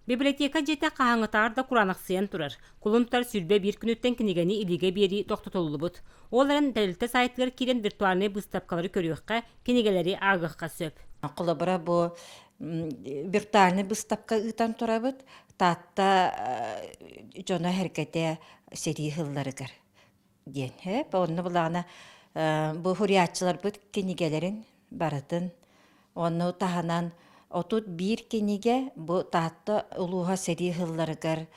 Библиотека дьиэтэ хаһааҥҥытааҕар да кураанахсыйан турар. Кулун тутар 21 күнүттэн кинигэни илиигэ биэрии тохтотуллубут. Ол эрэн тэрилтэ сайтыгар киирэн виртуальнай быыстапкалары көрүөххэ, кинигэлэри ааҕыахха сөп. Холобура, бу виртуальнай быыстапка ыытан турабыт. Таатта дьоно сэргэтэ сэрии сылларыгар диэн. Онно былаана бу суруйааччыларбыт кинигэлэрин барытын Ону таһынан 31 кинигэ бу Таатта улууһа сэрии сылларыгар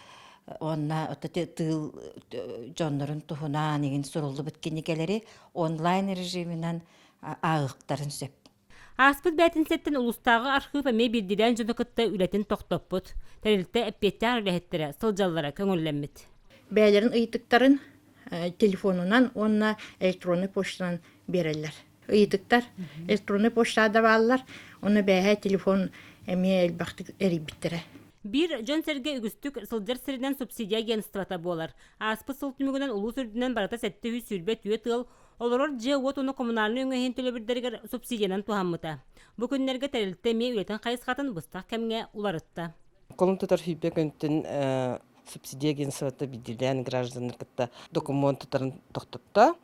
уонна тыыл дьоннорун туһунан игин суруллубут кинигэлэри онлайн режиминэн ааҕыахтарын сөп. Ааспыт бээтинсэттэн улуустааҕы архыып эмиэ биирдиилээн дьону кытта үлэтин тохтоппут. Тэрилтэ эппиэттээх үлэһиттэрэ сылдьаллара көҥүллэммит. Бэйэлэрин ыйытыктарын телефонунан уонна электроннай почтанан биэрэллэр. Ыйытыктар электроннай почтаҕа да бааллар, уонна бээһээ телефон эмиэ элбэхтик эрийбиттэрэ. Биир дьон-сэргэ үгүстүк сылдьар сиринэн субсидия агентствота буолар. Ааспыт сыл түмүгүнэн улуус үрдүнэн барыта 724 ыал олорор дьиэ-уот уонна коммунальнай өҥө иһин төлөбүрдэригэр субсидиянан туһаммыта. Бу күннэргэ тэрилтэ эмиэ үлэтин хайысхатын быстах кэмҥэ уларытта. Колун тутар сүүрбэ күнтэн субсидия агентствота биирдиилээн гражданнар кытта докумуон тутарын тохтотто.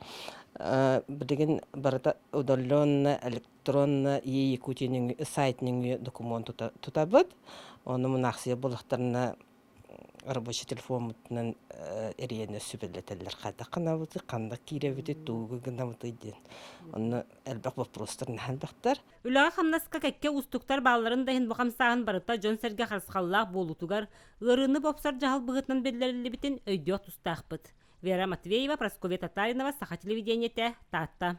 Билигин барыта удаленно электронно е Якутия сайт нөҥүө докумуон тутабыт. Ону мунаахсыйа буоллахтарына рабочий телефоммутунан эрийэн сүбэлэтэллэр хайдах гынабытый, ханна киирэбитий, тугу гынабытый диэн. Онно элбэх вопростар наһаа элбэхтэр. Үлэҕэ-хамнаска кэккэ уустуктар баалларын да иһин бу хамсааһын барыта дьон-сэргэ харысхаллаах буолуутугар, ыарыыны бопсор дьаһал быһыытынан биллэриллибитин өйдүөх тустаахпыт. Вера Матвеева, Прасковья Татаринова, Саха телевидениетэ, Таатта.